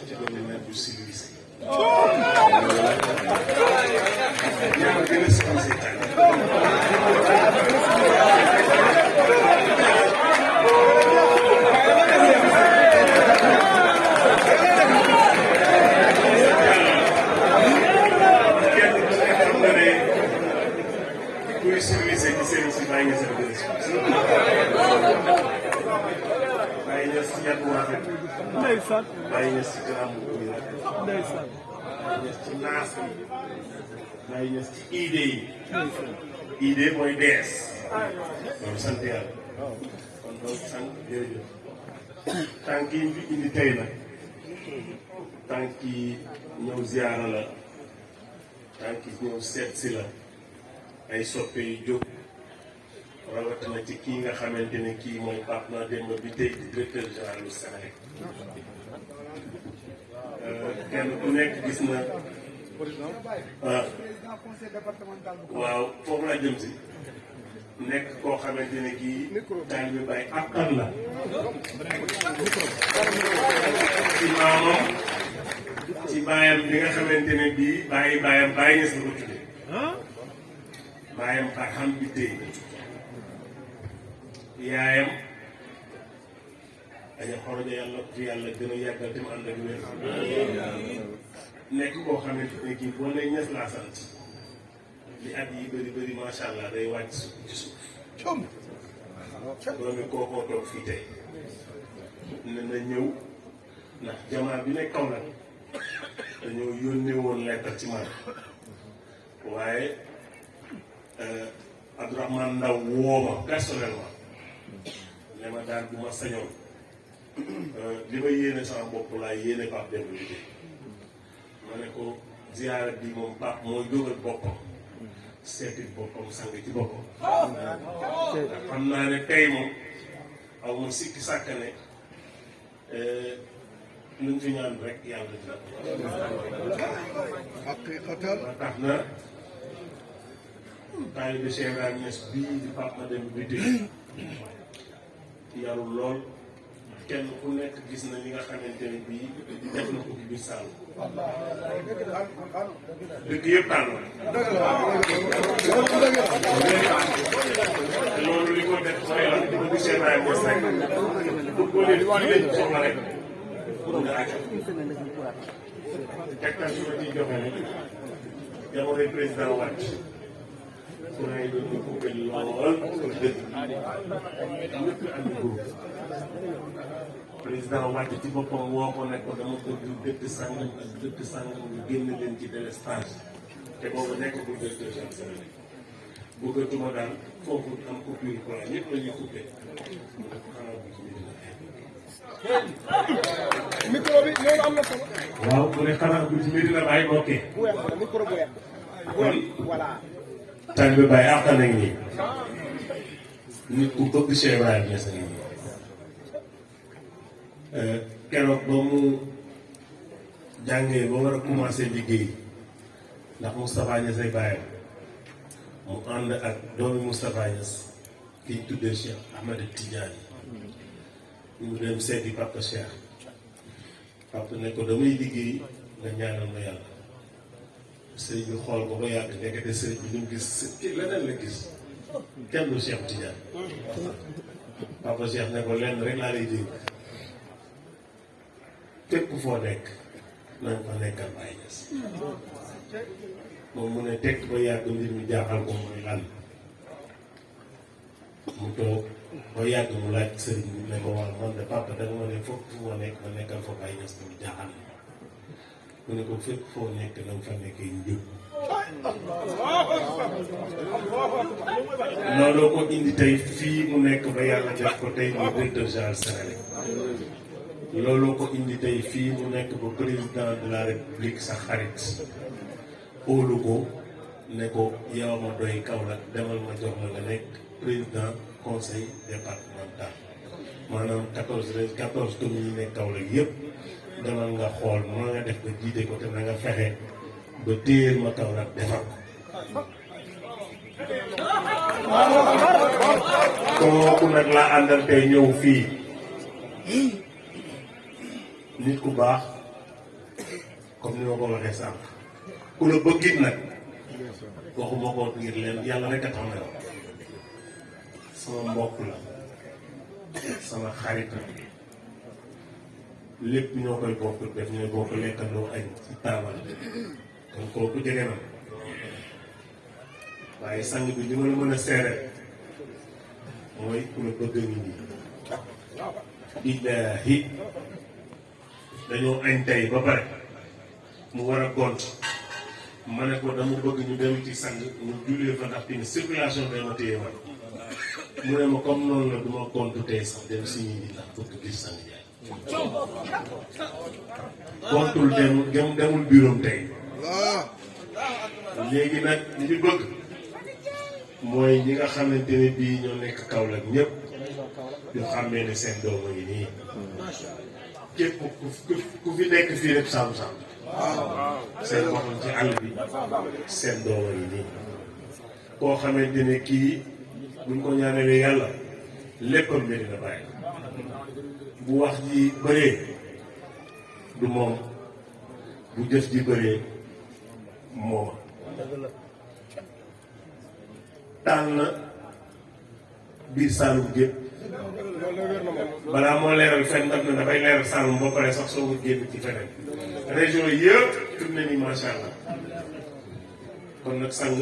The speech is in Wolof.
parti dominant du civilisme. ndeysaan bàyyi ñes ci garaam bu ñu rafet ndeysaan bàyyi ñes ci naas yi bàyyi ñes ci idée yi idée mooy dees loolu sant yàlla kon donc sant jërëjëf tànk yi fi indi tey nag tànk yi ñëw ziyaara la tànk yi ñëw seet si la ay soppe yu jóg rawatina ci kii nga xamante ne kii mooy Pape Mademba bi tey di directeur général du Sénégal kenn ku nekk gis na waaw foofu laa jëm si nekk koo xamante ne kii taal bi bàyyi àttan la ci maamam ci baayam bi nga xamante ne bii baayam bàyyi ñes la ko tuddee baayam Barham bi tey yaayam dañu xoroja yàlla fi yàlla gën a yàggal te mu ànd ak wér nekk koo xamante ne kii boo nee ñes laa sant li at yi bëri bëri macha allah day wàcc suuf ci suuf doomi kookoo toog fii tey ne na ñëw ndax jamaa bi nekk kaw nag dañoo yónnee woon lettre ci man waaye Abdourahmane Ndaw woo ma personnellement ne ma daal bu ma sañoon li ma yéene sama bopp laa yéene Pape Demba bi ma ne ko ziyaara bi moom Pape mooy jógal boppam seeti boppam sang ci boppam xam naa ne tey moom aw ma sikki sàkk ne luñ fi ñaan rek yàlla dina ba tax na taalibe Cheikh Ibrahima Niass bii di Pape Mademba bi tey yarul lool kenn ku nekk gis na li nga xamante ne bii def na ko ci biir Saalum dëkk yëpp tànn te loolu li ko def mooy lan di ko gis Cheikh Ibrahima Niass rek pour ko leen fii lañ soxla rek pour nga àgg tegtal su ma ciy joxe ne jamonoy président Wade kuréel yi dañu ko gën lool pour dëkk ñëpp andi groupe président Wade ci boppam woo ko nekk dama bëgg dëkk sàngam ak dëkk sàngam ñu génn leen ci délestage te boobu nekk bu directeur général bëggatuma daal foofu am coupure courant ñëpp la ñuy coupé micro bi loolu am na solo waaw mu ne xanaa bu ci Medina Baye bokkee bu weex la micro bu weex kon voilà tànn bi Baye àq nañ nii nit ku bëgg Cheikh Ibrahima Niass a ngi nii keroog ba mu jàngee ba war a commencé liggéey ndax Moustapha Niass ay bàyyam mu ànd ak doomi Moustapha Niass ki ñu tuddee Cheikh Ahmed Tidiane ñu dem seeti Papa Cheikh Papa ne ko damay liggéey nga ñaanal ma yàlla sëriñ bi xool ko ba yàgg nekkate sëriñ bi ñu gis leneen la gis kenn du Cheikh Tidiane Papa Cheikh ne ko lenn rek laa lay dégg fépp foo nekk nañ fa nekkal Baye Niass moom mu ne tekk ba yàgg mbir mi jaaxal ko mooy lan mu toog ba yàgg mu laaj sëriñ bi ne ko waaw man de papa danga ma ne foog fu ma nekk ma nekkal fa Baye Niass tamit jaaxal na mu ne ko fépp foo nekk na nga fa nekkee njub looloo ko indi tey fii mu nekk ba yàlla def ko tey mu directeur général Sénégal looloo ko indi tey fii mu nekk ba président de la république sa xarit óolu ko ne ko yow ma doy Kaolack demal ma jox la nga nekk président conseil départemental maanaam 14 communes yi nekk Kaolack yëpp demal nga xool moo nga def ba jiite ko te na nga fexe ba téyeel ma Kaolack defar ko kooku nag laa àndal tey ñëw fii nit ku baax comme ni ma ko waxee sànq ku la bëggit nag waxuma ko ngir leen yàlla rek a tax na sama mbokk la sama xarit la lépp ñoo koy bokk def ñooy bokk lekkandoo añ ci taabal kon kooku jege na waaye sang bi li ma la mën a seere mooy ku la bëgg nit ñi billaahi dañoo añ tey ba pare mu war a gont ma ne ko dama bëgg ñu dem ci sang ñu jullee fa ndax tamit circulation day ma téye man mu ne ma comme noonu la du ma gont tey sax dem si ñi ndax bëgg gis sang jaay gontul demul bureau tey léegi nag li bëgg mooy ñi nga xamante ne bii ñoo nekk Kaolack ñëpp ñu xàmmee ne seen doom a ngi nii képp ku fi nekk fii rek sàmm seen boppam ci àll bi seen doom a ngi nii koo xamante ne kii buñ ko ñaanalee yàlla léppam Medina Baye bu wax ji bëree du moom bu jëf ji bëree mooma tànn na biir Saalum gépp balaa moo leeral fenn daf na dafay leeral Saalum ba pare sax soo ko génn ci feneen région yëpp tur na ni macha allah kon nag sang